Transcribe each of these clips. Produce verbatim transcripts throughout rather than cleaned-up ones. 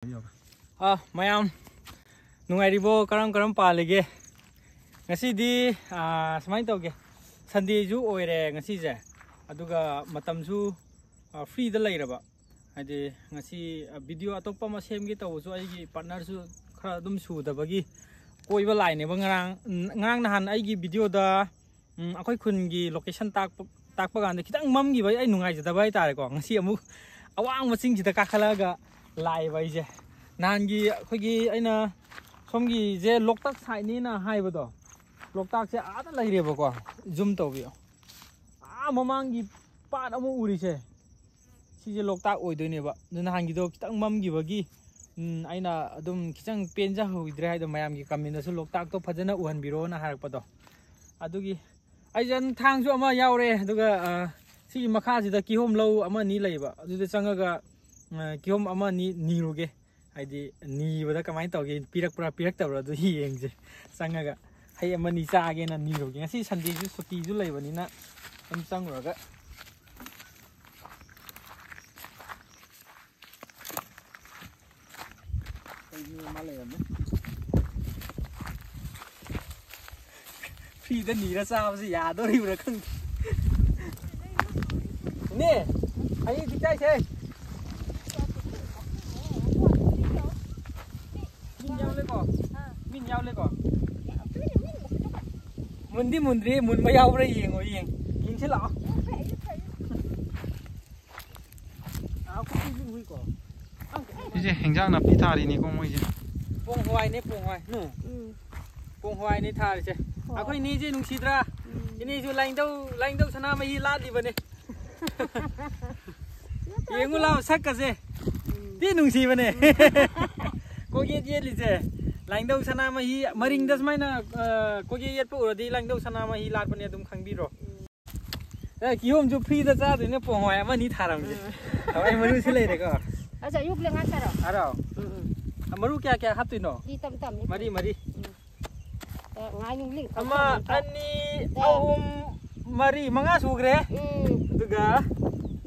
ꯑꯥ, ꯃꯌꯥꯝ ꯅꯨꯡꯉꯥꯏꯔꯤꯕꯣ? ꯀꯔꯝ ꯀꯔꯝ ꯄꯥꯜꯂꯤꯒꯦ? ꯉꯁꯤꯗꯤ, ꯑꯥ, ꯁꯨꯃꯥꯏꯅ ꯇꯧꯒꯦ, ꯁꯟꯗꯦꯁꯨ ꯑꯣꯏꯔꯦ ꯉꯁꯤꯁꯦ, ꯑꯗꯨꯒ ꯃꯇꯝꯁꯨ, ꯑꯥ, ꯐ꯭ꯔꯤꯗ ꯂꯩꯔꯕ, ꯍꯥꯏꯗꯤ ꯉꯁꯤ, ꯑꯥ, ꯚꯤꯗꯤꯑꯣ ꯑꯇꯣꯞꯄ ꯑꯃ ꯁꯦꯝꯒꯦ ꯇꯧꯕꯁꯨ ꯑꯩꯒꯤ ꯄꯥꯔꯠꯅꯔꯁꯨ ꯈꯔ ꯑꯗꯨꯝ ꯁꯨꯗꯕꯒꯤ ꯀꯣꯏꯕ ꯂꯥꯛꯏꯅꯦꯕ꯫ ꯉꯔꯥꯡ, ꯉꯔꯥꯡ ꯅꯍꯥꯟ ꯑꯩꯒꯤ ꯚꯤꯗꯤꯑꯣꯗ ꯎꯝ, ꯑꯩꯈꯣꯏ ꯈꯨꯟꯒꯤ ꯂꯣꯀꯦꯁꯟ ꯇꯥꯛꯄ, ꯇꯥꯛꯄ ꯀꯥꯟꯗ ꯈꯤꯇꯪ ꯃꯝꯈꯤꯕ, ꯑꯩ ꯅꯨꯡꯉꯥꯏꯖꯗꯕ ꯍꯥꯏꯇꯥꯔꯦꯀꯣ꯫ ꯉꯁꯤ ꯑꯃꯨꯛ ꯑꯋꯥꯡꯕ ꯆꯤꯡꯁꯤꯗ ꯀꯥꯈꯠꯂꯛꯑꯒ ꯂꯥꯛꯑꯦꯕ ꯑꯩꯁꯦ꯫ ꯅꯍꯥꯟꯒꯤ ꯑꯩꯈꯣꯏꯒꯤ ꯑꯩꯅ ꯁꯣꯝꯒꯤꯁꯦ ꯂꯣꯛꯇꯥꯛ ꯁꯥꯏꯠꯅꯦꯅ ꯍꯥꯏꯕꯗꯣ, ꯂꯣꯛꯇꯥꯛꯁꯦ ꯑꯥꯗ ꯂꯩꯔꯦꯕꯀꯣ꯫ ꯖꯨꯝ ꯇꯧꯕꯤꯌꯣ, ꯑꯥ ꯃꯃꯥꯡꯒꯤ ꯄꯥꯠ ꯑꯃ ꯎꯔꯤꯁꯦ, ꯁꯤꯁꯦ ꯂꯣꯛꯇꯥꯛ ꯑꯣꯏꯗꯣꯏꯅꯦꯕ꯫ ꯑꯗꯨ ꯅꯍꯥꯟꯒꯤꯗꯣ ꯈꯤꯇꯪ ꯃꯝꯈꯤꯕꯒꯤ, ꯎꯝ, ꯑꯩꯅ ꯑꯗꯨꯝ ꯈꯤꯇꯪ ꯄꯦꯟꯖꯍꯧꯗ꯭ꯔꯦ ꯍꯥꯏꯗꯣ꯫ ꯃꯌꯥꯝꯒꯤ ꯀꯃꯦꯟꯗꯁꯨ ꯂꯣꯛꯇꯥꯛꯇꯣ ꯐꯖꯅ ꯎꯍꯟꯕꯤꯔꯣꯅ ꯍꯥꯏꯔꯛꯄꯗꯣ, ꯑꯗꯨꯒꯤ ꯑꯩꯁꯦ ꯑꯗꯨꯝ ꯊꯥꯡꯁꯨ ꯑꯃ ꯌꯥꯎꯔꯦ꯫ ꯑꯗꯨꯒ, ꯑ, ꯁꯤꯒꯤ ꯃꯈꯥꯁꯤꯗ ꯀꯤꯍꯣꯝ ꯂꯧ ꯑꯃ ꯑꯅꯤ ꯂꯩꯌꯦꯕ, ꯑꯗꯨꯗ ꯆꯪꯉꯒ, ꯑ, ꯀꯤꯍꯣꯝ ꯑꯃ ꯑꯅꯤ ꯅꯤꯔꯨꯒꯦ꯫ ꯍꯥꯏꯗꯤ ꯅꯤꯕꯗ ꯀꯃꯥꯏꯅ ꯇꯧꯒꯦ, ꯄꯤꯔꯛꯄ꯭ꯔꯥ ꯄꯤꯔꯛꯇꯕ꯭ꯔꯥ ꯑꯗꯨ ꯌꯦꯡꯁꯦ꯫ ꯆꯪꯉꯒ ꯍꯩ ꯑꯃ ꯑꯅꯤ ꯆꯥꯒꯦꯅ ꯅꯤꯔꯨꯒꯦ꯫ ꯉꯁꯤ ꯁꯟꯗꯦꯁꯨ ꯁꯨꯇꯤꯁꯨ ꯂꯩꯕꯅꯤꯅ ꯑꯗꯨꯝ ꯆꯪꯉꯨꯔꯒ꯫ ꯑꯩ ꯃꯤ ꯑꯃ ꯂꯩꯔꯝꯃꯦ꯫ ꯐ꯭ꯔꯤꯗ ꯅꯤꯔ ꯆꯥꯕꯁꯦ ꯌꯥꯗꯣꯔꯤꯕ꯭ꯔꯥ ꯈꯪꯗꯦ꯫ ꯏꯅꯦ, ꯍꯩ ꯈꯤꯇ ꯆꯥꯏꯁꯦ꯫ ꯃꯤꯟ ꯌꯥꯎꯂꯦꯀꯣ? ꯃꯤꯟ ꯌꯥꯎꯂꯦꯀꯣ? ꯃꯨꯟꯗꯤ ꯃꯨꯟꯗ꯭ꯔꯤ, ꯃꯨꯟꯕ ꯌꯥꯎꯕ꯭ꯔꯥ ꯌꯦꯡꯉꯣ, ꯌꯦꯡ-, ꯌꯦꯡꯁꯤ ꯂꯥꯛꯑꯣ꯫ ꯁꯤꯁꯦ ꯍꯦꯟꯖꯥꯡ ꯅꯥꯄꯤ ꯊꯥꯔꯤꯅꯤꯀꯣ ꯃꯣꯏꯁꯦ꯫ ꯄꯣꯡ ꯍꯋꯥꯏꯅꯦ, ꯄꯣꯡ ꯍꯋꯥꯏ꯫ ꯅꯨ? ꯎꯝ꯫ ꯄꯣꯡ ꯍꯋꯥꯏꯅꯦ ꯊꯥꯔꯤꯁꯦ꯫ ꯍꯣꯏ꯫ ꯑꯩꯈꯣꯏ ꯏꯅꯦꯁꯦ ꯅꯨꯡꯁꯤꯗ꯭ꯔꯥ? ꯎꯝ꯫ ꯏꯅꯦꯁꯨ ꯂꯥꯏꯅꯤꯡꯊꯧ, ꯂꯥꯏꯅꯤꯡꯊꯧ ꯁꯅꯥꯃꯍꯤ ꯂꯥꯠꯂꯤꯕꯅꯦ꯫ ꯌꯦꯡꯉꯨ ꯂꯥꯎ ꯁꯛꯀꯁꯦ꯫ ꯎꯝ꯫ ꯊꯤ ꯅꯨꯡꯁꯤꯕꯅꯦ꯫ ꯀꯣꯏꯌꯦꯠ ꯌꯦꯠꯂꯤꯁꯦ꯫ ꯂꯥꯏꯅꯤꯡꯊꯧ ꯁꯅꯥꯃꯍꯤ ꯃꯔꯤꯡꯗ ꯁꯨꯃꯥꯏꯅ, ꯑ, ꯀꯣꯏꯌꯦꯠ ꯌꯦꯠꯄ ꯎꯔꯗꯤ ꯂꯥꯏꯅꯤꯡꯊꯧ ꯁꯅꯥꯃꯍꯤ ꯂꯥꯠꯄꯅꯦ, ꯑꯗꯨꯝ ꯈꯪꯕꯤꯔꯣ꯫ ꯎꯝ꯫ ꯑꯦ, ꯀꯤꯍꯣꯝꯁꯨ ꯐ꯭ꯔꯤꯗ ꯆꯥꯗꯣꯏꯅꯦ, ꯄꯣꯡ ꯍꯋꯥꯏ ꯑꯃ ꯑꯅꯤ ꯊꯥꯔꯝꯒꯦ꯫ ꯎꯝ꯫ ꯍꯋꯥꯏ ꯃꯔꯨꯁꯨ ꯂꯩꯔꯦꯀꯣ꯫ ꯑꯆꯥ, ꯑꯌꯨꯛ ꯂꯦꯡꯉꯥ ꯆꯥꯔꯣ? ꯑꯔꯥꯎ꯫ ꯎꯝ, ꯎꯝ꯫ ꯑ, ꯃꯔꯨ ꯀꯌꯥ ꯀꯌꯥ ꯍꯥꯞꯇꯣꯏꯅꯣ? ꯂꯤ ꯇꯞ ꯇꯞꯅꯤ꯫ ꯃꯔꯤ, ꯃꯔꯤ꯫ ꯎꯝ꯫ ꯑꯦ, ꯉꯥꯏ ꯅꯨꯡꯂꯤꯡ ꯑꯃ, ꯈꯔ ꯈꯔ ꯑꯅꯤ, ꯑꯦ꯫ ꯑꯍꯨꯝ, ꯃꯔꯤ, ꯃꯉꯥ ꯁꯨꯈ꯭ꯔꯦ꯫ ꯎꯝ꯫ ꯑꯗꯨꯒ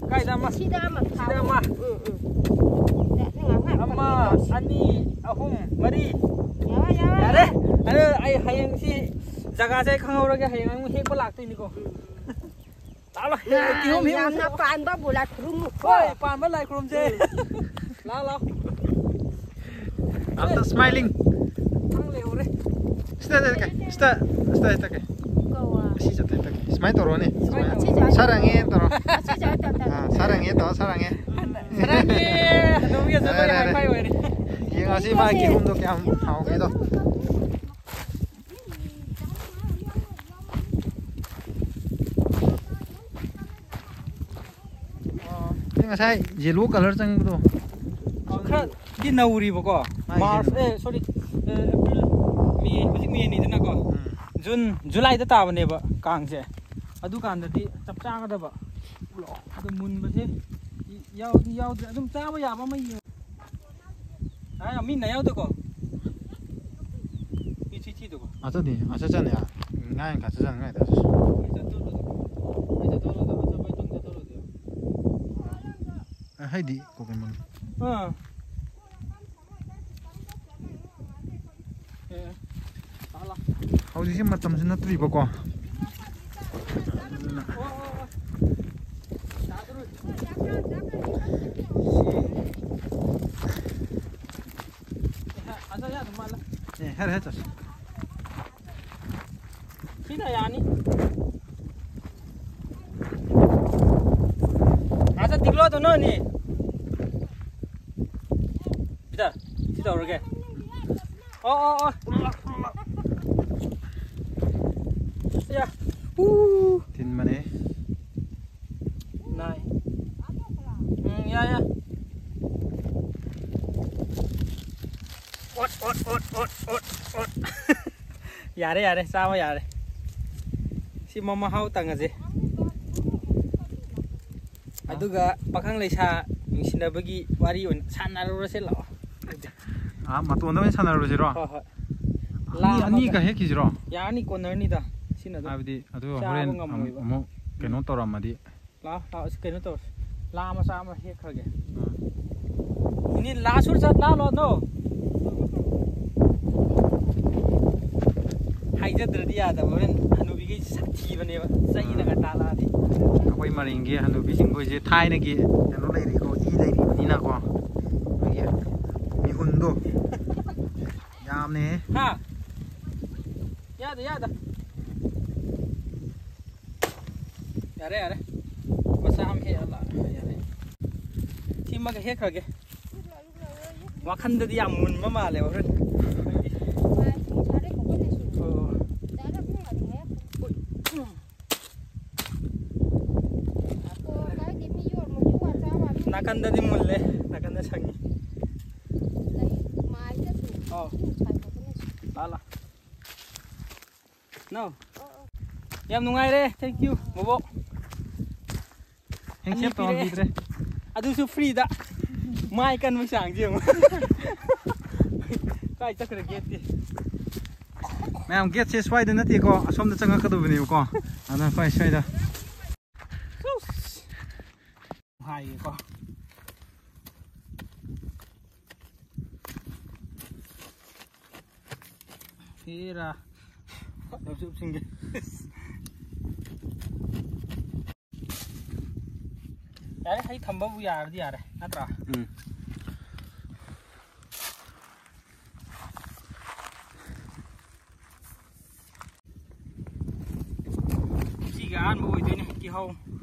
ꯀꯥꯏꯗ ꯑꯃ? ꯁꯤꯗ ꯑꯃ ꯁꯤꯗ ꯊꯥꯎ꯫ ꯑꯃ꯫ ꯎꯝ, ꯎꯝ꯫ ꯑꯦ, ꯅꯪ ꯉꯥꯡ ꯉꯥꯡ ꯑꯃ, ꯐꯪꯉꯤꯗꯣ꯫ ꯑꯅꯤ, ꯑꯍꯨꯝ, ꯃꯔꯤ꯫ ꯌꯥꯔꯦ, ꯌꯥꯔꯦ꯫ ꯑꯗꯣ ꯑꯩ ꯍꯌꯦꯡ ꯁꯤ ꯖꯒꯥꯁꯦ ꯑꯩ ꯈꯪꯍꯧꯔꯒꯦ, ꯍꯌꯦꯡ ꯑꯃꯨꯛ ꯍꯦꯛꯄ ꯂꯥꯛꯇꯣꯏꯅꯤꯀꯣ꯫ ꯂꯥꯛꯑꯣ, ꯂꯥꯛꯑꯣ꯫ ꯀꯤꯍꯣꯝ ꯍꯦꯛꯎꯁꯤ꯫ ꯌꯥꯝꯅ ꯄꯥꯟꯕꯕꯨ ꯂꯥꯏ ꯈꯨꯔꯨꯝꯃꯨꯀꯣ꯫ ꯍꯣꯏ, ꯄꯥꯟꯕ ꯂꯥꯏ ꯈꯨꯔꯨꯝꯁꯦ꯫ ꯂꯥꯛꯑꯣ, ꯂꯥꯛꯑꯣ꯫ ꯑꯝꯇ smiling꯫ ꯅꯪ ꯂꯩꯍꯧꯔꯦ꯫ ꯁꯤꯗ, ꯁꯤꯗ, ꯁꯤꯗ, ꯁꯤꯗ ꯍꯦꯛꯇ ꯀꯩ꯫ ꯀꯧꯋꯥ꯫ ꯑꯁꯤ ꯆꯠꯇ ꯍꯦꯛꯇ ꯀꯩ꯫ ꯁꯨꯃꯥꯏꯅ ꯇꯧꯔꯣꯅꯦ꯫ ꯁꯨꯃꯥꯏꯅ ꯇꯧꯔꯣ꯫ ꯁꯥꯔꯥꯡꯉꯦ ꯇꯧꯔꯣ꯫ ꯑꯁꯤ ꯆꯠꯇ ꯍꯦꯛꯇ꯫ ꯑꯥ, ꯁꯥꯔꯥꯡꯉꯦ ꯇꯧꯔꯣ, ꯁꯥꯔꯥꯡꯉꯦ꯫ ꯁꯥꯔꯥꯡꯉꯦ꯫ ꯑꯗꯣꯝꯒꯤ ꯑꯆꯧꯕ ꯑꯔꯦ, ꯑꯔꯦ, ꯑꯔꯦ꯫ High five ꯑꯣꯏꯔꯦ꯫ ꯌꯦꯡꯉꯁꯤ ꯃꯥꯒꯤ ꯀꯤꯍꯣꯝꯗꯣ ꯀꯌꯥꯝ ꯍꯥꯎꯒꯦꯗꯣ꯫ ꯑꯩ ꯉꯁꯥꯏ yellow colour ꯆꯪꯕꯗꯣ꯫ ꯑꯣ, ꯈꯔꯗꯤ ꯅꯧꯔꯤꯕꯀꯣ꯫ ꯃꯥꯒꯤ ꯃꯥꯔꯆ, ꯀꯩꯅꯣ꯫ ꯑꯦ, sorry, ꯑꯦ, ꯑꯦꯄ꯭ꯔꯤꯜ, ꯃꯦ, ꯍꯧꯖꯤꯛ ꯃꯦꯅꯤꯗꯅꯀꯣ꯫ ꯎꯝ꯫ ꯖꯨꯟ, ꯖꯨꯂꯥꯏꯗ ꯇꯥꯕꯅꯦꯕ ꯀꯥꯡꯁꯦ꯫ ꯑꯗꯨꯀꯥꯟꯗꯗꯤ ꯆꯞ ꯆꯥꯒꯗꯕ꯫ ꯑꯗꯣ ꯃꯨꯟꯕꯁꯦ ꯌꯥꯎꯗꯤ ꯌꯥꯎꯗ꯭ꯔꯦ꯫ ꯑꯗꯨꯝ ꯆꯥꯕ ꯌꯥꯕ ꯑꯃ ꯌꯦꯡꯉꯣ꯫ ꯃꯤ ꯅꯌꯥꯎꯗꯀꯣ꯫ ꯏ ꯆꯤ ꯆꯤꯗꯀꯣ꯫ ꯑꯆꯗꯤ, ꯑꯆ ꯆꯅꯤ, ꯉꯥꯏ ꯈ ꯆ ꯆꯅꯤ ꯉꯥꯏꯗ꯫ ꯍꯥꯏꯗꯤ ꯀꯣꯀꯦ ꯃꯟ꯫ ꯑꯥ꯫ ꯑꯦ, ꯇꯥꯂꯥ꯫ ꯍꯧꯖꯤꯛꯁꯦ ꯃꯇꯝꯁꯨ ꯅꯠꯇ꯭ꯔꯤꯕꯀꯣ꯫ ꯑꯣ, ꯑꯣ, ꯑꯣ꯫ ꯑꯦ, ꯍꯔꯦ, ꯍꯔꯦ, ꯆꯠꯁꯤ꯫ ꯁꯤꯅ ꯌꯥꯅꯤ꯫ ꯑꯁ, ꯇꯤꯛꯂꯣꯗꯣ ꯅꯣꯏꯅꯤ꯫ ꯁꯤꯗ, ꯁꯤ ꯇꯧꯔꯒꯦ꯫ ꯑꯣ, ꯑꯣ, ꯑꯣ꯫ ꯌꯥ꯫ ꯎ꯫ ꯊꯤꯟꯕꯅꯦ꯫ ꯅꯥꯏ꯫ ꯎꯝ, ꯌꯥ, ꯌꯥ꯫ ꯑꯣꯠ, ꯑꯣꯠ, ꯑꯣꯠ꯫ ꯌꯥꯔꯦ, ꯌꯥꯔꯦ, ꯆꯥꯕ ꯌꯥꯔꯦ꯫ ꯁꯤ ꯃ-, ꯃꯍꯥꯎ ꯇꯪꯉꯁꯦ꯫ ꯑꯗꯨꯒ ꯄꯥꯈꯪ ꯂꯩꯁꯥ ꯅꯨꯡꯁꯤꯅꯕꯒꯤ ꯋꯥꯔꯤ ꯑꯣꯏꯅ ꯁꯥꯟꯅꯔꯨꯔꯁꯦ, ꯂꯥꯛꯑꯣ꯫ ꯑꯥ, ꯃꯇꯣꯟꯗ ꯑꯣꯏꯅ ꯁꯥꯟꯅꯔꯨꯔꯁꯤꯔꯣ? ꯍꯣꯏ, ꯍꯣꯏ꯫ ꯑꯅꯤ, ꯂꯥ ꯑꯅꯤꯒ ꯑꯃꯒ꯫ ꯍꯦꯛꯈꯤꯁꯤꯔꯣ? ꯌꯥꯔꯅꯤ, ꯀꯣꯟꯅꯔꯅꯤꯗ꯫ ꯁꯤꯅ ꯑꯗꯨꯝ ꯍꯥꯏꯕꯗꯤ, ꯑꯗꯨ ꯆꯥꯕ ꯍꯣꯔꯦꯟ ꯑꯃꯨꯛ, ꯉꯝꯃꯣꯏꯕ꯫ ꯑꯃꯨꯛ ꯀꯩꯅꯣ ꯇꯧꯔꯝꯃꯗꯤ꯫ ꯂꯥꯛꯑꯣ, ꯂꯥꯛꯑꯣ, ꯁꯤ ꯀꯩꯅꯣ ꯇꯧꯔꯁꯤ꯫ ꯂꯥ ꯃꯆꯥ ꯑꯃ ꯍꯦꯛꯈ꯭ꯔꯒꯦ꯫ ꯑꯥ꯫ ꯏꯅꯤ ꯂꯥꯁ ꯁꯨꯔ ꯆꯠ ꯂꯥꯜꯂꯣ ꯑꯗꯣ꯫ ꯍꯥꯏꯖꯗ꯭ꯔꯗꯤ ꯌꯥꯗꯕ, ꯍꯣꯔꯦꯟ ꯍꯅꯨꯕꯤꯈꯩ ꯁꯥꯊꯤꯕꯅꯦꯕ, ꯆꯩꯅꯒ ꯇꯥꯜꯂꯛꯑꯗꯤ꯫ ꯑꯩꯈꯣꯏ ꯃꯔꯤꯡꯒꯤ ꯍꯅꯨꯕꯤꯁꯤꯡꯈꯣꯏꯁꯦ ꯊꯥꯏꯅꯒꯤ ꯀꯩꯅꯣ ꯂꯩꯔꯤꯀꯣ, ꯏ ꯂꯩꯔꯤꯕꯅꯤꯅꯀꯣ, ꯑꯩꯈꯣꯏꯒꯤ ꯃꯤꯍꯨꯟꯗꯣ ꯌꯥꯝꯅꯦ꯫ ꯍꯥ? ꯌꯥꯗ, ꯌꯥꯗ꯫ ꯌꯥꯔꯦ, ꯌꯥꯔꯦ꯫ ꯃꯆꯥ ꯑꯃ ꯍꯦꯛꯑ ꯂꯥꯛꯑꯦ꯫ ꯌꯥꯔꯦ꯫ ꯁꯤꯃꯒ ꯍꯦꯛꯈ꯭ꯔꯒꯦ꯫ ꯋꯥꯈꯟꯗꯗꯤ ꯌꯥꯝ ꯃꯨꯟꯕ ꯃꯥꯜꯂꯦ ꯍꯣꯔꯦꯟ꯫ ꯑꯣ꯫ ꯅꯥꯀꯟꯗꯗꯤ ꯃꯨꯜꯂꯦ, ꯅꯥꯀꯟꯗ ꯁꯪꯉꯤ꯫ ꯑꯥꯎ꯫ ꯂꯥ, ꯂꯥ꯫ No. ꯌꯥꯝ ꯅꯨꯡꯉꯥꯏꯔꯦ, thank you, ꯕꯣꯕꯣꯛ꯫ ꯍꯦꯡꯁꯦꯞ ꯑꯅꯤ ꯄꯤꯔꯛꯑꯦ꯫ ꯇꯧꯍꯟꯕꯤꯗ꯭ꯔꯦ꯫ ꯑꯗꯨꯁꯨ ꯐ꯭ꯔꯤꯗ꯫ ꯃꯥꯏ ꯀꯟꯕꯒꯤ ꯆꯥꯡꯁꯦ ꯌꯦꯡꯉꯨ꯫ ꯀꯥꯏ ꯆꯠꯈ꯭ꯔꯦ ꯒꯦꯠꯇꯤ? ꯃꯌꯥꯝ, ꯒꯦꯠꯁꯦ ꯁ꯭ꯋꯥꯏꯗ ꯅꯠꯇꯦꯀꯣ, ꯑꯁꯣꯝꯗ ꯆꯪꯉꯛꯀꯗꯕꯅꯦꯕꯀꯣ꯫ ꯑꯗꯨꯅ ꯁ꯭ꯋꯥꯏ, ꯁ꯭ꯋꯥꯏꯗ꯫ ꯍꯥꯏꯒꯦꯀꯣ꯫ ꯍꯦꯔꯥ꯫ ꯂꯧꯁꯨꯞꯁꯤꯡꯒꯤ꯫ ꯌꯥꯔꯦ, ꯍꯩ ꯊꯝꯕꯕꯨ ꯌꯥꯔꯗꯤ ꯌꯥꯔꯦ, ꯅꯠꯇ꯭ꯔꯥ? ꯎꯝ꯫ ꯁꯤꯒꯤ ꯑꯍꯥꯟꯕ ꯑꯣꯏꯗꯣꯏꯅꯦ ꯀꯤꯍꯣꯝ,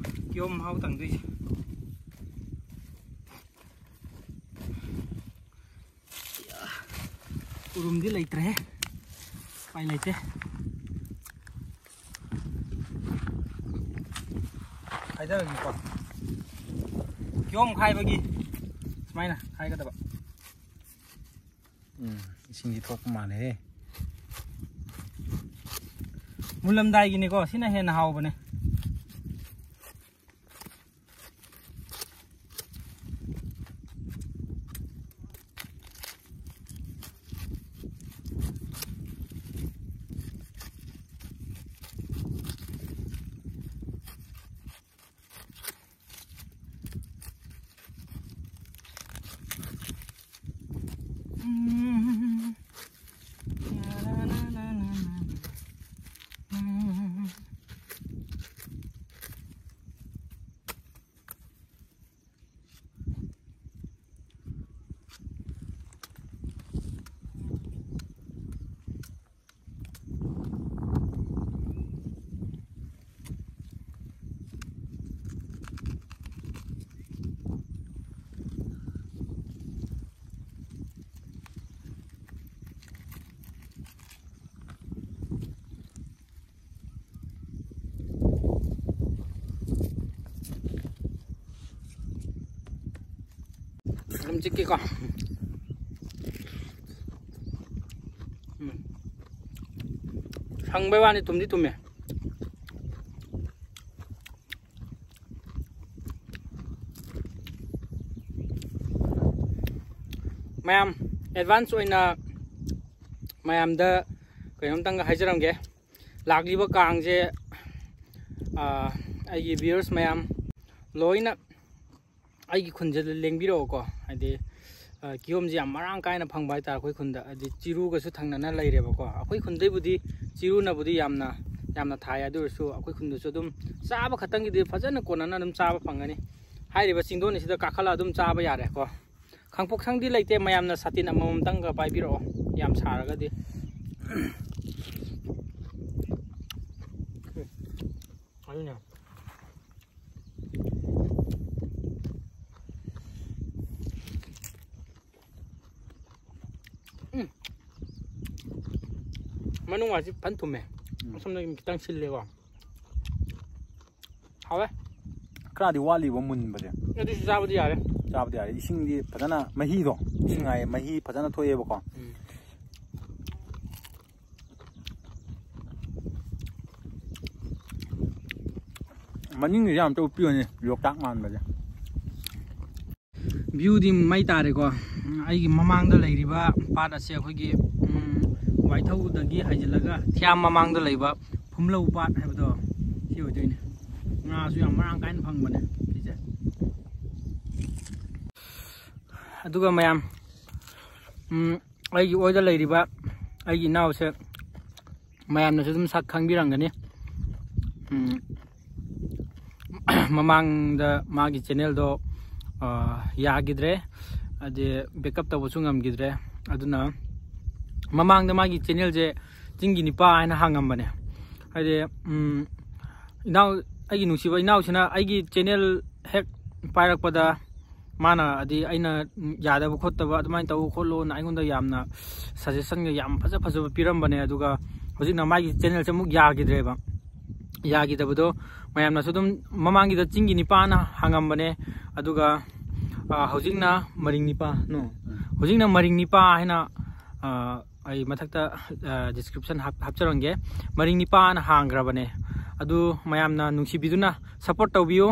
ꯀꯤꯍꯣꯝ ꯃꯍꯥꯎ ꯇꯪꯗꯣꯏꯁꯦ꯫ ꯎꯔꯨꯝꯗꯤ ꯂꯩꯇ꯭ꯔꯦꯍꯦ꯫ ꯎꯄꯥꯏ ꯂꯩꯇꯦ꯫ ꯍꯥꯏꯗꯔꯒꯦꯀꯣ꯫ ꯀꯤꯍꯣꯝ ꯈꯥꯏꯕꯒꯤ ꯁꯨꯃꯥꯏꯅ ꯈꯥꯏꯒꯗꯕ꯫ ꯎꯝ, ꯏꯁꯤꯡꯗꯤ ꯊꯣꯛꯄ ꯃꯥꯜꯂꯦꯍꯦ꯫ ꯃꯨꯜꯂꯝꯗꯥꯏꯒꯤꯅꯤꯀꯣ, ꯁꯤꯅ ꯍꯦꯟꯅ ꯍꯥꯎꯕꯅꯦ꯫ ꯑꯗꯨꯝ ꯆꯤꯛꯀꯦꯀꯣ꯫ ꯎꯝ꯫ ꯁꯪꯕꯩ ꯋꯥꯅꯤ, ꯊꯨꯝꯗꯤ ꯊꯨꯝꯃꯦ꯫ ꯃꯌꯥꯝ, ꯑꯦꯗꯚꯥꯟꯁ ꯑꯣꯏꯅ ꯃꯌꯥꯝꯗ ꯀꯩꯅꯣꯝꯇꯪꯒ ꯍꯥꯏꯖꯔꯝꯒꯦ꯫ ꯂꯥꯛꯂꯤꯕ ꯀꯥꯡꯁꯦ, ꯑꯥ, ꯑꯩꯒꯤ ꯚ꯭ꯌꯨꯋꯔꯁ ꯃꯌꯥꯝ ꯂꯣꯏꯅ ꯑꯩꯒꯤ ꯈꯨꯟꯁꯤꯗ ꯂꯦꯡꯕꯤꯔꯛꯑꯣꯀꯣ꯫ ꯍꯥꯏꯗꯤ, ꯑ, ꯀꯤꯍꯣꯝꯁꯦ ꯌꯥꯝ ꯃꯔꯥꯡ ꯀꯥꯏꯅ ꯐꯪꯕ ꯍꯥꯏꯇꯥꯔꯦ ꯑꯩꯈꯣꯏ ꯈꯨꯟꯗ꯫ ꯍꯥꯏꯗꯤ ꯆꯤꯔꯨꯒꯁꯨ ꯊꯪꯅꯅ ꯂꯩꯔꯦꯕꯀꯣ꯫ ꯑꯩꯈꯣꯏ ꯈꯨꯟꯗꯩꯕꯨꯗꯤ ꯆꯤꯔꯨꯅꯕꯨꯗꯤ ꯌꯥꯝꯅ, ꯌꯥꯝꯅ ꯊꯥꯏ, ꯑꯗꯨ ꯑꯣꯏꯔꯁꯨ ꯑꯩꯈꯣꯏ ꯈꯨꯟꯗꯁꯨ ꯑꯗꯨꯝ ꯆꯥꯕ ꯈꯛꯇꯪꯒꯤꯗꯤ ꯐꯖꯅ ꯀꯣꯟꯅꯅ ꯑꯗꯨꯝ ꯆꯥꯕ ꯐꯪꯒꯅꯤ꯫ ꯍꯥꯏꯔꯤꯕ ꯆꯤꯡꯗꯣꯟ ꯑꯁꯤꯗ ꯀꯥꯈꯠꯂ ꯑꯗꯨꯝ ꯆꯥꯕ ꯌꯥꯔꯦꯀꯣ꯫ ꯈꯥꯡꯄꯣꯛꯁꯪꯗꯤ ꯂꯩꯇꯦ, ꯃꯌꯥꯝꯅ ꯁꯥꯇꯤꯟ ꯑꯃꯃꯝꯇꯪꯒ ꯄꯥꯏꯕꯤꯔꯛꯑꯣ, ꯌꯥꯝ ꯁꯥꯔꯒꯗꯤ꯫ ꯑꯗꯨꯅꯦ꯫ ꯎꯝ꯫ ꯃꯅꯨꯡ ꯋꯥꯁꯤ ꯐꯟ ꯊꯨꯝꯃꯦ꯫ ꯎꯝ꯫ ꯑꯁꯣꯝꯗꯒꯤ ꯈꯤꯇꯪ ꯁꯤꯜꯂꯦꯀꯣ꯫ ꯍꯥꯎꯋꯦ꯫ ꯈꯔꯗꯤ ꯋꯥꯠꯂꯤꯕ ꯃꯨꯟꯕꯁꯦ꯫ ꯑꯗꯨꯁꯨ ꯆꯥꯕꯗꯤ ꯌꯥꯔꯦ꯫ ꯆꯥꯕꯗꯤ ꯌꯥꯔꯦ꯫ ꯏꯁꯤꯡꯗꯤ ꯐꯖꯅ ꯃꯍꯤꯗꯣ, ꯏꯁꯤꯡ ꯎꯝ꯫ ꯍꯥꯏꯌꯦ, ꯃꯍꯤ ꯐꯖꯅ ꯊꯣꯛꯑꯦꯕꯀꯣ꯫ ꯎꯝ꯫ ꯃꯅꯤꯡꯒꯤꯁꯦ ꯑꯝꯇ ꯎꯠꯄꯤꯌꯨꯅꯦ, ꯂꯣꯛꯇꯥꯛ ꯃꯥꯟꯕꯁꯦ꯫ ꯚ꯭ꯌꯨꯗꯤ ꯃꯩ ꯇꯥꯔꯦꯀꯣ꯫ ꯑꯩꯒꯤ ꯃꯃꯥꯡꯗ ꯂꯩꯔꯤꯕ ꯄꯥꯠ ꯑꯁꯦ ꯑꯩꯈꯣꯏꯒꯤ, ꯎꯝ, ꯋꯥꯏꯊꯧꯗꯒꯤ ꯍꯥꯏꯖꯤꯜꯂꯒ ꯊꯤꯌꯥꯝ ꯃꯃꯥꯡꯗ ꯂꯩꯕ ꯐꯨꯝꯂꯧ ꯄꯥꯠ ꯍꯥꯏꯕꯗꯣ, ꯁꯤ ꯑꯣꯏꯗꯣꯏꯅꯦ꯫ ꯉꯥꯁꯨ ꯌꯥꯝ ꯃꯔꯥꯡ ꯀꯥꯏꯅ ꯐꯪꯕꯅꯦ ꯁꯤꯁꯦ꯫ ꯑꯗꯨꯒ ꯃꯌꯥꯝ, ꯎꯝ, ꯑꯩꯒꯤ ꯑꯣꯏꯗ ꯂꯩꯔꯤꯕ ꯑꯩꯒꯤ ꯏꯅꯥꯎꯁꯦ ꯃꯌꯥꯝꯅꯁꯨ ꯑꯗꯨꯝ ꯁꯛ ꯈꯪꯕꯤꯔꯝꯒꯅꯤ꯫ ꯎꯝ, ꯃꯃꯥꯡꯗ ꯃꯥꯒꯤ ꯆꯦꯅꯦꯜꯗꯣ ꯌꯥꯈꯤꯗ꯭ꯔꯦ, ꯍꯥꯏꯗꯤ ꯕꯦꯛꯀꯞ ꯇꯧꯕꯁꯨ ꯉꯝꯈꯤꯗ꯭ꯔꯦ꯫ ꯑꯗꯨꯅ ꯃꯃꯥꯡꯗ ꯃꯥꯒꯤ ꯆꯦꯅꯦꯜꯁꯦ ꯆꯤꯡꯒꯤ ꯅꯤꯄꯥ ꯍꯥꯏꯅ ꯍꯥꯡꯉꯝꯕꯅꯦ꯫ ꯍꯥꯏꯗꯤ, ꯎꯝ, ꯏꯅꯥꯎ, ꯑꯩꯒꯤ ꯅꯨꯡꯁꯤꯕ ꯏꯅꯥꯎꯁꯤꯅ ꯑꯩꯒꯤ ꯆꯦꯅꯦꯜ ꯍꯦꯛ ꯄꯥꯏꯔꯛꯄꯗ ꯃꯥꯅ, ꯍꯥꯏꯗꯤ, ꯑꯩꯅ ꯌꯥꯗꯕ ꯈꯣꯠꯇꯕ ꯑꯗꯨꯃꯥꯏꯅ ꯇꯧ ꯈꯣꯠꯂꯣꯅ ꯑꯩꯉꯣꯟꯗ ꯌꯥꯝꯅ ꯁꯖꯦꯁꯟꯒ ꯌꯥꯝ ꯐꯖ ꯐꯖꯕ ꯄꯤꯔꯝꯕꯅꯦ꯫ ꯑꯗꯨꯒ ꯍꯧꯖꯤꯛꯅ ꯃꯥꯒꯤ ꯆꯦꯅꯦꯜꯁꯦ ꯑꯃꯨꯛ ꯌꯥꯈꯤꯗ꯭ꯔꯦꯕ꯫ ꯌꯥꯈꯤꯗꯕꯗꯣ ꯃꯌꯥꯝꯅꯁꯨ ꯑꯗꯨꯝ, ꯃꯃꯥꯡꯒꯤꯗ ꯆꯤꯡꯒꯤ ꯅꯤꯄꯥꯅ ꯍꯥꯡꯉꯝꯕꯅꯦ꯫ ꯑꯗꯨꯒ, ꯑ, ꯍꯧꯖꯤꯛꯅ ꯃꯔꯤꯡ ꯅꯤꯄꯥ, no? ꯍꯧꯖꯤꯛꯅ ꯃꯔꯤꯡ ꯅꯤꯄꯥ ꯍꯥꯏꯅ, ꯑ, ꯑꯩ ꯃꯊꯛꯇ, ꯑ, ꯗꯤꯁꯀ꯭ꯔꯤꯞꯁꯟ ꯍꯥꯞ-, ꯍꯥꯞꯆꯔꯝꯒꯦ꯫ ꯃꯔꯤꯡ ꯅꯤꯄꯥꯅ ꯍꯥꯡꯈ꯭ꯔꯕꯅꯦ꯫ ꯑꯗꯨ ꯃꯌꯥꯝꯅ ꯅꯨꯡꯁꯤꯕꯤꯗꯨꯅ ꯁꯞꯄꯣꯔꯠ ꯇꯧꯕꯤꯌꯨ꯫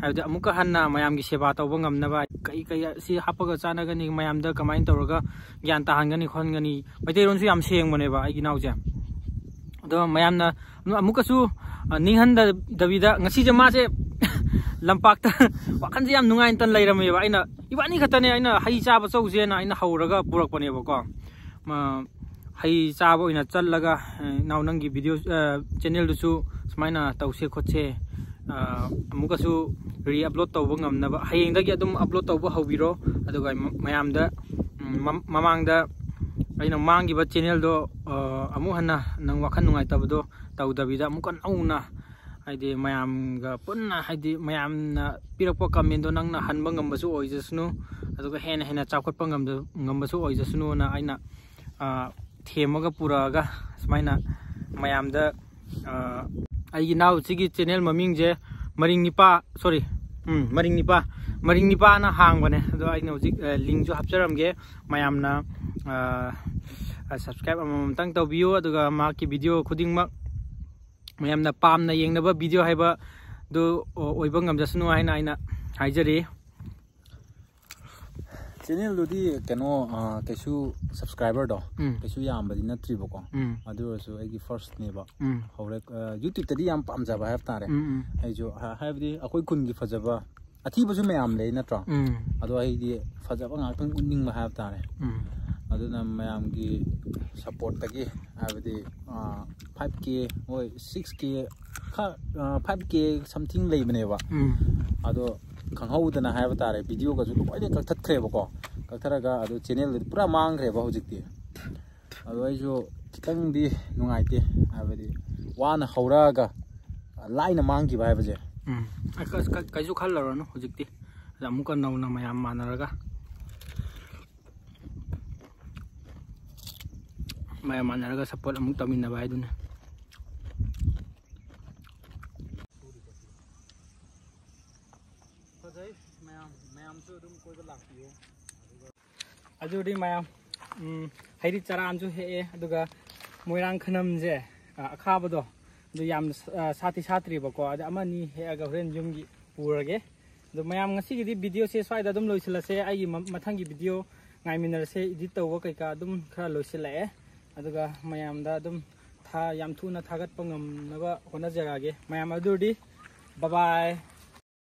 ꯍꯥꯏꯕꯗꯤ ꯑꯃꯨꯛꯀ ꯍꯟꯅ ꯃꯌꯥꯝꯒꯤ ꯁꯦꯕꯥ ꯇꯧꯕ ꯉꯝꯅꯕ, ꯀꯩ ꯀꯩ ꯁꯤ ꯍꯥꯞꯄꯒ ꯆꯥꯟꯅꯒꯅꯤ, ꯃꯌꯥꯝꯗ ꯀꯃꯥꯏꯅ ꯇꯧꯔꯒ ꯒ꯭ꯌꯥꯟ ꯇꯥꯍꯟꯒꯅꯤ ꯈꯣꯠꯍꯟꯒꯅꯤ꯫ ꯃꯩꯇꯩꯂꯣꯟꯁꯨ ꯌꯥꯝ ꯁꯦꯡꯕꯅꯦꯕ ꯑꯩꯒꯤ ꯏꯅꯥꯎꯁꯦ꯫ ꯑꯗꯣ ꯃꯌꯥꯝꯅ ꯑꯃꯨꯛꯀꯁꯨ, ꯑ, ꯅꯤꯡꯍꯟꯗꯕꯤꯗ, ꯉꯁꯤꯁꯦ ꯃꯥꯁꯦ ꯂꯝꯄꯥꯛꯇ ꯋꯥꯈꯜꯁꯦ ꯌꯥꯝ ꯅꯨꯡꯉꯥꯏꯇꯅ ꯂꯩꯔꯝꯃꯦꯕ꯫ ꯑꯩꯅ, ꯏꯕꯥꯅꯤ ꯈꯛꯇꯅꯦ, ꯑꯩꯅ ꯍꯩ ꯆꯥꯕ ꯆꯧꯁꯦꯅ ꯑꯩꯅ ꯍꯧꯔꯒ ꯄꯨꯔꯛꯄꯅꯦꯕꯀꯣ꯫ ꯃ-, ꯍꯩ ꯆꯥꯕ ꯑꯣꯏꯅ ꯆꯠꯂꯒ, ꯑ, ꯏꯅꯥꯎ ꯅꯪꯒꯤ ꯚꯤꯗꯤꯑꯣ, ꯑ, ꯆꯦꯅꯦꯜꯗꯨꯁꯨ ꯁꯨꯃꯥꯏꯅ ꯇꯧꯁꯦ ꯈꯣꯠꯁꯦ, ꯑ, ꯑꯃꯨꯛꯀꯁꯨ ꯔꯤ ꯑꯞꯂꯣꯗ ꯇꯧꯕ ꯉꯝꯅꯕ ꯍꯌꯦꯡꯗꯒꯤ ꯑꯗꯨꯝ ꯑꯞꯂꯣꯗ ꯇꯧꯕ ꯍꯧꯕꯤꯔꯣ꯫ ꯑꯗꯨꯒ ꯃ-, ꯃꯌꯥꯝꯗ, ꯎꯝ, ꯃ-, ꯃꯃꯥꯡꯗ ꯑꯩꯅ ꯃꯥꯡꯈꯤꯕ ꯆꯦꯅꯦꯜꯗꯣ, ꯑ, ꯑꯃꯨꯛ ꯍꯟꯅ ꯅꯪ ꯋꯥꯈꯜ ꯅꯨꯡꯉꯥꯏꯇꯕꯗꯣ ꯇꯧꯗꯕꯤꯗ ꯑꯃꯨꯛꯀ ꯅꯧꯅ, ꯍꯥꯏꯗꯤ, ꯃꯌꯥꯝꯒ ꯄꯨꯟꯅ, ꯍꯥꯏꯗꯤ, ꯃꯌꯥꯝꯅ ꯄꯤꯔꯛꯄ ꯀꯃꯦꯟꯗꯣ ꯅꯪꯅ ꯍꯟꯕ ꯉꯝꯕꯁꯨ ꯑꯣꯏꯖꯁꯅꯨ, ꯑꯗꯨꯒ ꯍꯦꯟꯅ ꯍꯦꯟꯅ ꯆꯥꯎꯈꯠꯄ ꯉꯝꯗ-, ꯉꯝꯕꯁꯨ ꯑꯣꯏꯖꯁꯅꯨꯅ ꯑꯩꯅ, ꯑ, ꯊꯦꯝꯃꯒ ꯄꯨꯔꯛꯑꯒ ꯁꯨꯃꯥꯏꯅ ꯃꯌꯥꯝꯗ, ꯑ, ꯑꯩꯒꯤ ꯏꯅꯥꯎꯁꯤꯒꯤ ꯆꯦꯅꯦꯜ ꯃꯃꯤꯡꯁꯦ ꯃꯔꯤꯡ ꯅꯤꯄꯥ, ꯁꯣꯔꯤ, ꯎꯝ, ꯃꯔꯤꯡ ꯅꯤꯄꯥ, ꯃꯔꯤꯡ ꯅꯤꯄꯥꯅ ꯍꯥꯡꯕꯅꯦ꯫ ꯑꯗꯣ ꯑꯩꯅ ꯍꯧꯖꯤꯛ, ꯑ, ꯂꯤꯡꯁꯨ ꯍꯥꯞꯆꯔꯝꯒꯦ꯫ ꯃꯌꯥꯝꯅ, ꯑ, ꯑ, ꯁꯕꯁꯀ꯭ꯔꯥꯏꯕ ꯑꯃꯃꯝꯇꯪ ꯇꯧꯕꯤꯌꯨ, ꯑꯗꯨꯒ ꯃꯍꯥꯛꯀꯤ ꯚꯤꯗꯤꯑꯣ ꯈꯨꯗꯤꯡꯃꯛ ꯃꯌꯥꯝꯅ ꯄꯥꯝꯅ ꯌꯦꯡꯅꯕ ꯚꯤꯗꯤꯑꯣ ꯍꯥꯏꯕꯗꯨ ꯑꯣꯏꯕ ꯉꯝꯖꯁꯅꯨ ꯍꯥꯏꯅ ꯑꯩꯅ ꯍꯥꯏꯖꯔꯤ꯫ ꯆꯦꯅꯦꯜꯗꯨꯗꯤ ꯀꯩꯅꯣ, ꯑ, ꯀꯩꯁꯨ ꯁꯕꯁꯀ꯭ꯔꯥꯏꯕꯔꯗꯣ ꯎꯝ꯫ ꯀꯩꯁꯨ ꯌꯥꯝꯕꯗꯤ ꯅꯠꯇ꯭ꯔꯤꯕꯀꯣ꯫ ꯎꯝ꯫ ꯑꯗꯨ ꯑꯣꯏꯔꯁꯨ ꯑꯩꯒꯤ ꯐꯥꯔꯁꯅꯦꯕ꯫ ꯎꯝ꯫ ꯍꯧꯔꯛ-, ꯑ, ꯌꯨꯇ꯭ꯌꯨꯕꯇꯗꯤ ꯌꯥꯝ ꯄꯥꯝꯖꯕ ꯍꯥꯏꯕ ꯇꯥꯔꯦ꯫ ꯎꯝ, ꯎꯝ꯫ ꯑꯩꯁꯨ ꯍꯥ-, ꯍꯥꯏꯕꯗꯤ ꯑꯩꯈꯣꯏ ꯈꯨꯟꯒꯤ ꯐꯖꯕ, ꯑꯊꯤꯕꯁꯨ ꯃꯌꯥꯝ ꯂꯩ ꯅꯠꯇ꯭ꯔꯣ? ꯎꯝ꯫ ꯑꯗꯣ ꯑꯩꯗꯤ ꯐꯖꯕ ꯉꯥꯛꯇꯪ ꯎꯠꯅꯤꯡꯕ ꯍꯥꯏꯕ ꯇꯥꯔꯦ꯫ ꯎꯝ꯫ ꯑꯗꯨꯅ ꯃꯌꯥꯝꯒꯤ ꯁꯞꯄꯣꯔꯠꯇꯒꯤ, ꯍꯥꯏꯕꯗꯤ ꯐꯥꯏꯚ ꯀꯦ, ꯍꯣꯏ, ꯁꯤꯛꯁ ꯀꯦ, ꯈꯔ ꯐꯥꯏꯚ ꯀꯦ ꯁꯝꯊꯤꯡ ꯂꯩꯕꯅꯦꯕ꯫ ꯎꯝ ꯑꯗꯣ ꯈꯪꯍꯧꯗꯅ ꯍꯥꯏꯕ ꯇꯥꯔꯦ, ꯚꯤꯗꯤꯑꯣꯒꯁꯨ ꯂꯣꯏꯅ ꯀꯛꯊꯠꯈ꯭ꯔꯦꯕꯀꯣ꯫ ꯀꯛꯊꯠꯂꯒ ꯑꯗꯨ ꯆꯦꯅꯦꯜꯗꯨꯗꯤ ꯄꯨꯔꯥ ꯃꯥꯡꯈ꯭ꯔꯦꯕ ꯍꯧꯖꯤꯛꯇꯤ꯫ ꯑꯗꯣ ꯑꯩꯁꯨ ꯈꯤꯇꯪꯗꯤ ꯅꯨꯡꯉꯥꯏꯇꯦ, ꯍꯥꯏꯕꯗꯤ ꯋꯥꯅ ꯍꯧꯔꯛꯑꯒ ꯂꯥꯏꯅ ꯃꯥꯡꯈꯤꯕ ꯍꯥꯏꯕꯁꯦ꯫ ꯎꯝ ꯑꯁ, ꯑꯁ, ꯀ- ꯀꯩꯁꯨ ꯈꯜꯂꯔꯨꯔꯅꯨ ꯍꯧꯖꯤꯛꯇꯤ꯫ ꯑꯗ ꯑꯃꯨꯛꯀ ꯅꯧꯅ ꯃꯌꯥꯝ ꯃꯥꯟꯅꯔꯒ ꯃꯌꯥꯝ ꯃꯥꯟꯅꯔꯒ ꯁꯞꯄꯣꯔꯠ ꯑꯃꯨꯛ ꯇꯧꯃꯤꯟꯅꯕ ꯍꯥꯏꯗꯨꯅꯤ꯫ ꯐꯖꯩ ꯃꯌꯥꯝ, ꯃꯌꯥꯝꯁꯨ ꯑꯗꯨꯝ ꯀꯣꯏꯕ ꯂꯥꯛꯄꯤꯌꯨ꯫ ꯑꯗꯨꯗꯤ ꯃꯌꯥꯝ, ꯎꯝ, ꯍꯩꯔꯤꯠ ꯆꯔꯥ ꯑꯃꯁꯨ ꯍꯦꯛꯑꯦ, ꯑꯗꯨꯒ ꯃꯣꯏꯔꯥꯡ ꯈꯅꯝꯁꯦ, ꯑ, ꯑꯈꯥꯕꯗꯣ, ꯑꯗꯨ ꯌꯥꯝ, ꯑ, ꯁꯥꯠꯇꯤ ꯁꯥꯠꯇ꯭ꯔꯤꯕꯀꯣ꯫ ꯑꯗ ꯑꯃ ꯑꯅꯤ ꯍꯦꯛꯑꯒ ꯍꯣꯔꯦꯟ ꯌꯨꯝꯒꯤ ꯄꯨꯔꯒꯦ꯫ ꯑꯗꯣ ꯃꯌꯥꯝ, ꯉꯁꯤꯒꯤꯗꯤ ꯚꯤꯗꯤꯑꯣꯁꯦ ꯁ꯭ꯋꯥꯏꯗ ꯑꯗꯨꯝ ꯂꯣꯏꯁꯤꯜꯂꯁꯦ꯫ ꯑꯩꯒꯤ ꯃ- ꯃꯊꯪꯒꯤ ꯚꯤꯗꯤꯑꯣ ꯉꯥꯏꯃꯤꯟꯅꯔꯁꯦ꯫ ꯏꯗꯤꯠ ꯇꯧꯕ ꯀꯩꯀꯥ ꯑꯗꯨꯝ ꯈꯔ ꯂꯣꯏꯁꯤꯜꯂꯛꯑꯦ꯫ ꯑꯗꯨꯒ ꯃꯌꯥꯝꯗ ꯑꯗꯨꯝ ꯊꯥ- ꯌꯥꯝ ꯊꯨꯅ ꯊꯥꯒꯠꯄ ꯉꯝꯅꯕ ꯍꯣꯠꯅꯖꯔꯛꯑꯒꯦ꯫ ꯃꯌꯥꯝ, ꯑꯗꯨꯗꯤ ꯕꯥꯏ ꯕꯥꯏ꯫